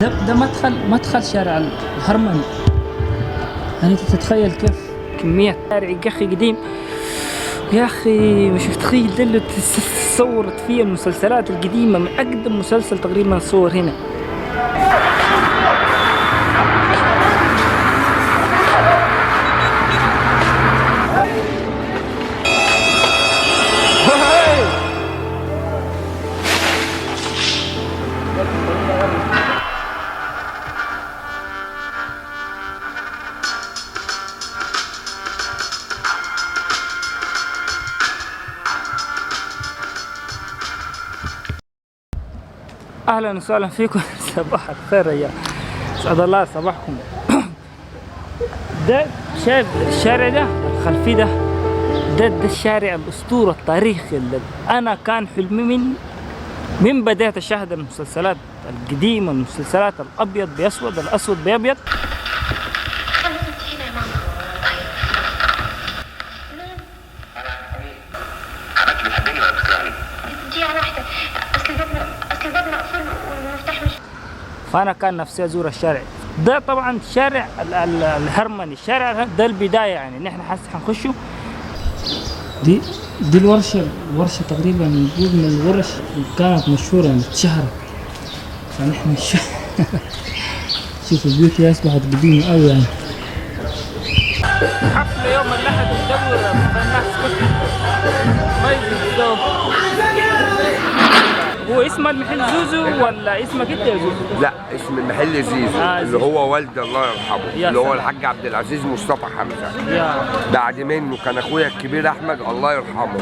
ده مدخل شارع الهرمني. يعني انت تتخيل كيف كمية شارع يا اخي قديم يا اخي، مش متخيل. ده اللي تصورت فيه المسلسلات القديمة، من اقدم مسلسل تقريبا صور هنا. اهلا وسهلا فيكم. صباح الخير يا اسعد الله صباحكم. ده شايف الشارع ده الخلفي ده الشارع الاسطورة التاريخي اللي انا كان حلمي من بداية اشاهد المسلسلات القديمة، المسلسلات الابيض باسود الاسود بابيض. خليك هنا يا ماما. طيب حضرتك بتحبني ولا بتكرهني؟ دقيقة واحدة، أصل الباب مقفول والمفتاح مش. فانا كان نفسي ازور الشارع ده. طبعا شارع الهرمني، الشارع ده البداية يعني نحن حاسس حنخشه. دي الورشة، ورشه تقريبا نقول من الورش اللي كانت مشهورة يعني اتشهرت. فنحن شوف البيوت هي اصبحت قديمة قوي يعني. حفلة يوم الاحد ندور الناس كلها. هو اسم المحل زوزو ولا اسمك انت يا زوزو؟ لا، اسم المحل زيزو. اللي هو والدي الله يرحمه، اللي هو الحاج عبد العزيز مصطفى حمزة. بعد منه كان اخويا الكبير احمد الله يرحمه،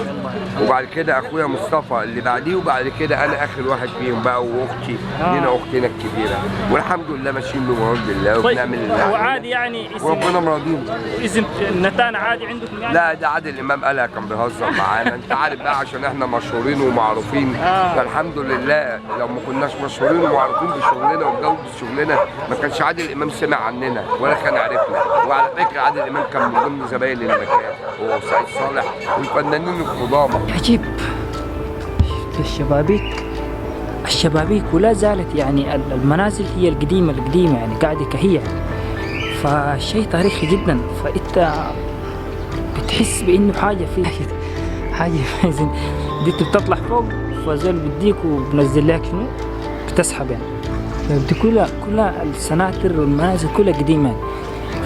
وبعد كده اخويا مصطفى اللي بعديه، وبعد كده انا اخر واحد فيهم بقى، واختي لينا اختنا الكبيرة. والحمد لله ماشيين بمراد الله وبنعمل اللي علينا. وعادي يعني اسم وربنا مرضينا. اسم نتانا عادي عندكم يعني؟ لا، ده عادل امام قالها، كان بيهزر معانا، انت عارف بقى عشان احنا مشهورين ومعروفين. فالحمد لله لو ما كناش مشهورين ومعروفين بشغلنا وبجودة شغلنا ما كانش عادل امام سمع عننا ولا كان عرفنا. وعلى فكرة عادل امام كان من ضمن زمايل المكان، هو وسعيد صالح والفنانين القدامى. عجيب الشبابيك ولا زالت يعني المنازل هي القديمة القديمة يعني قاعدة كهي يعني. فشيء تاريخي جدا، فانت بتحس بانه حاجة في حاجة دي بتطلع فوق فزول بديك وبنزل لك شنو بتسحب يعني. فدي كلها السناتر والمنازل كلها قديمة يعني.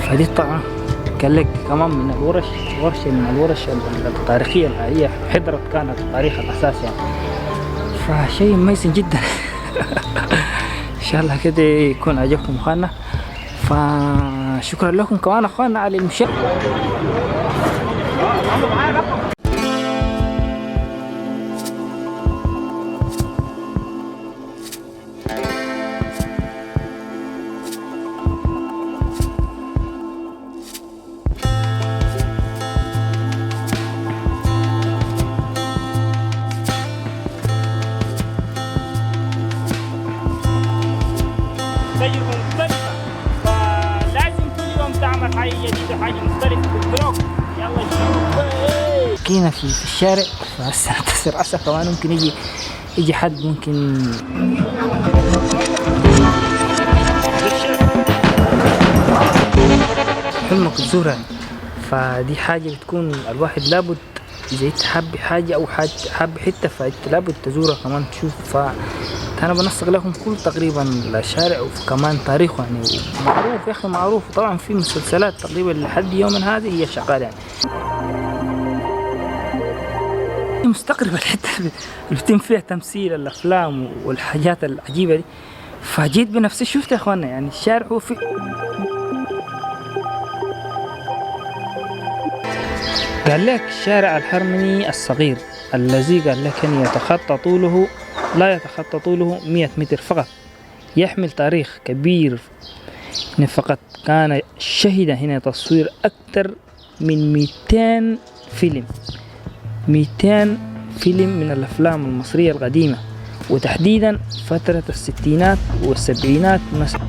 فدي طبعا قال لك كمان من الورش، ورشة من الورش التاريخية اللي هي حضرت كانت التاريخ الأساسي يعني. فشيء مميز جدا. إن شاء الله كده يكون عجبكم أخواننا. فشكرا لكم كمان أخواننا على المشاهدة. تجربة مختلفة، فلازم كل يوم تعمل حاجة جديدة، حاجة مختلفة في ال vlog. يلا شوف كينا في الشارع. فهسه تصير عسى كمان ممكن يجي حد ممكن حلمك تزورها. فدي حاجة بتكون الواحد لابد إذا أنت حاب حاجة أو حاب حتة فأنت لابد تزورها كمان تشوف. فأنا بنسق لكم كل تقريبا الشارع وكمان تاريخه يعني معروف يا أخي معروف. وطبعا في مسلسلات تقريبا لحد يومنا هذه هي شغالة يعني. مستغرب الحتة اللي بتم فيها تمثيل الأفلام والحاجات العجيبة دي. فجيت بنفسي شفت يا أخوانا يعني الشارع هو في قال لك شارع الهرمني الصغير الذي قال لك أن يتخطى طوله لا يتخطى طوله 100 متر فقط، يحمل تاريخ كبير فقط كان شهد هنا تصوير أكثر من 200 فيلم، 200 فيلم من الأفلام المصرية القديمة، وتحديدا فترة الستينات والسبعينات مثلا.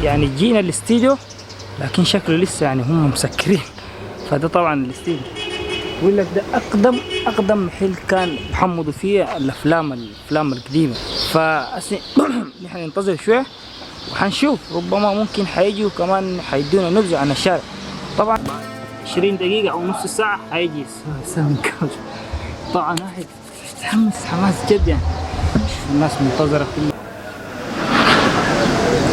يعني جينا الاستديو لكن شكله لسه يعني هم مسكرين. فده طبعا الاستديو بيقول لك ده اقدم محل كان بحمضوا فيه الافلام القديمة. فأسي نحن ننتظر شوية وحنشوف، ربما ممكن حيجوا كمان حيدونا نبذه عن الشارع. طبعا 20 دقيقة او نص ساعة حيجي سام. طبعا واحد متحمس حماس جد يعني، شوف الناس منتظره كلها.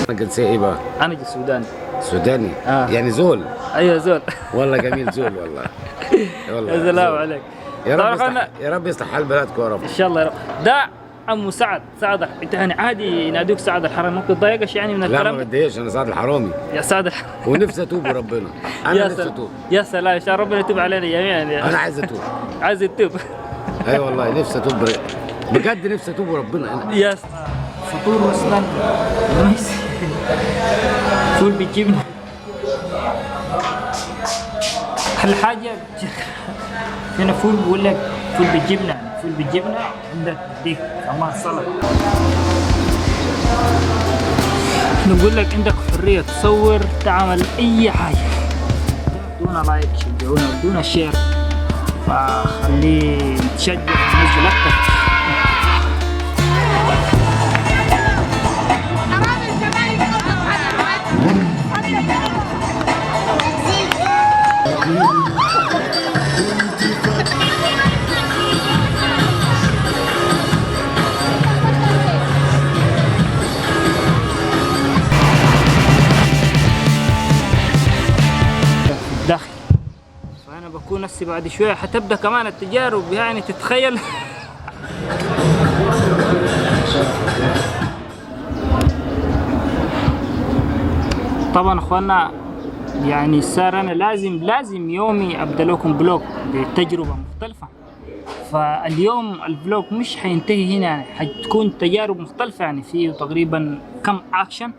جنسية ايه بقى؟ انا سوداني. سوداني؟ يعني زول. ايوه زول. والله جميل زول والله. والله يا سلام عليك. يا رب يصلح، يا رب يصلح حال بلدكم يا رب ان شاء الله يا رب. ده عمو سعد، سعد انت يعني عادي ينادوك سعد الحرامي، ما بتتضايقش يعني من الكلام؟ لا ما بتضايقش، انا سعد الحرامي. يا سعد الحرامي. ونفسي اتوب وربنا، انا نفسي اتوب. يا سلام، ان شاء الله ربنا يتوب علينا جميعا. انا عايز اتوب. عايز تتوب؟ ايوه والله نفسي اتوب بجد، نفسي اتوب وربنا. انا يا فطور اصلا فول بالجبنه. الحاجة هنا فول، بقول لك فول بالجبنه، فول بالجبنه عندك ديك كمان سلطة. نقول لك عندك حرية تصور، تعمل اي حاجة. ادونا like، شجعونا، ادونا share، فخليه نتشجع وننزل اكثر. الداخل فأنا بكون هسي بعد شوية حتبدأ كمان التجارب، يعني تتخيل. طبعا اخواننا يعني صار انا لازم يومي ابدا لكم vlog بتجربة مختلفة. فاليوم ال vlog مش حينتهي هنا، يعني حتكون تجارب مختلفة، يعني فيه تقريبا كم اكشن.